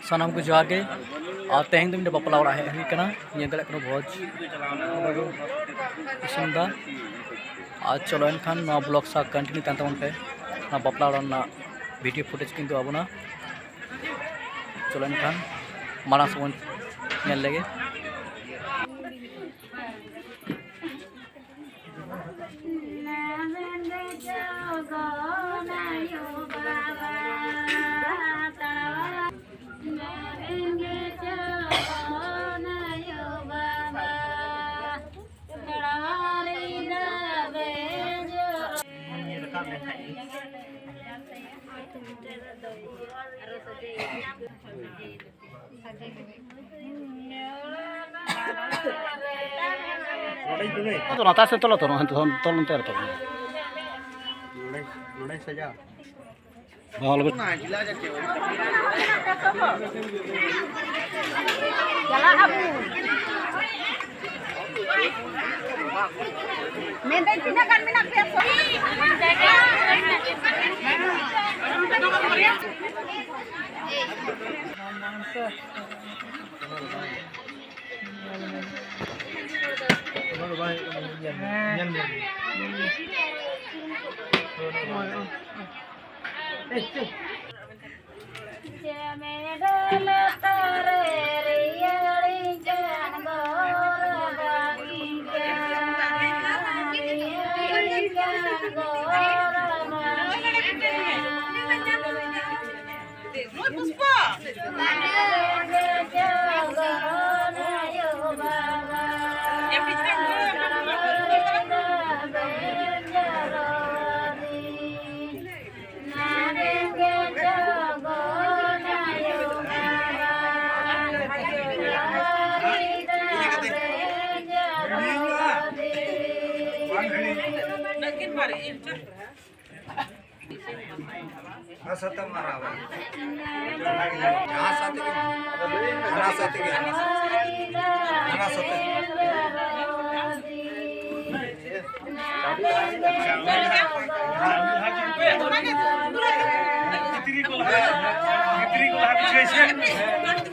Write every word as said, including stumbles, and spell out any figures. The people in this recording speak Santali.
ᱥᱟᱱᱟᱢ ᱠᱚ ᱡᱚᱦᱟᱨ ᱜᱮ᱾ ᱟᱨ ᱛᱮᱦᱮᱧ ᱫᱚ ᱢᱤᱫᱴᱮᱱ ᱵᱟᱯᱞᱟ ᱚᱲᱟᱜ ᱦᱮᱡ ᱦᱩᱭ ᱠᱟᱱᱟ, ᱧᱮᱞ ᱫᱟᱲᱮᱭᱟᱜ ᱠᱟᱱᱟ ᱵᱷᱚᱡᱽ ᱤᱥᱤᱱ ᱫᱟ᱾ ᱟᱨ ᱪᱚᱞᱚ ᱮᱱᱠᱷᱟᱱ ᱱᱚᱣᱟ ᱵᱞᱚᱜ ᱥᱟᱶ ᱠᱚᱱᱴᱤᱱᱤᱭᱩ ᱛᱟᱦᱮᱱ ᱛᱟᱵᱚᱱ ᱯᱮ᱾ ᱱᱚᱣᱟ ᱵᱟᱯᱞᱟ ᱚᱲᱟᱜ ᱨᱮᱱᱟᱜ ᱵᱷᱤᱰᱤᱭᱳ ᱯᱷᱩᱴᱮᱡᱽ ᱠᱤᱱ ᱩᱫᱩᱜ ᱟᱵᱚᱱᱟ᱾ ᱪᱚᱞᱚ ᱮᱱᱠᱷᱟᱱ ᱢᱟᱲᱟᱝ ᱥᱮᱫ ᱵᱚᱱ ᱧᱮᱞ ᱞᱮᱜᱮ᱾ ᱟᱫᱚ ᱞᱟᱛᱟᱨ ᱥᱮᱫ ᱛᱚᱞᱟ ᱛᱚᱞ, ᱛᱚᱞ ᱚᱱᱛᱮ ᱨᱮ ᱛᱚᱞ᱾ ᱱᱚᱰᱮ, ᱱᱚᱰᱮ ᱥᱟᱡᱟᱣ᱾ ᱵᱟᱝ, ᱟᱞᱚ ᱵᱮᱱ᱾ ᱪᱟᱞᱟᱜ ᱟᱵᱚ᱾ ᱢᱮᱱᱫᱟᱹᱧ, ᱛᱤᱱᱟᱹᱜ ᱜᱟᱱ ᱢᱮᱱᱟᱜ ᱯᱮᱭᱟ? ᱚᱱᱟ ᱥᱟᱛᱮ ᱢᱟᱨᱟᱣᱟ᱾ ᱡᱟᱦᱟᱸ ᱥᱟᱛᱮ ᱜᱮ, ᱚᱱᱟ ᱥᱟᱛᱮ ᱜᱮ, ᱚᱱᱟ ᱥᱟᱛᱮ᱾ ᱵᱷᱤᱛᱨᱤ ᱠᱚ ᱞᱟᱦᱟ, ᱵᱷᱤᱛᱨᱤ ᱠᱚ ᱞᱟᱦᱟ ᱵᱩᱡᱷᱟᱹᱣ ᱪᱮᱫ?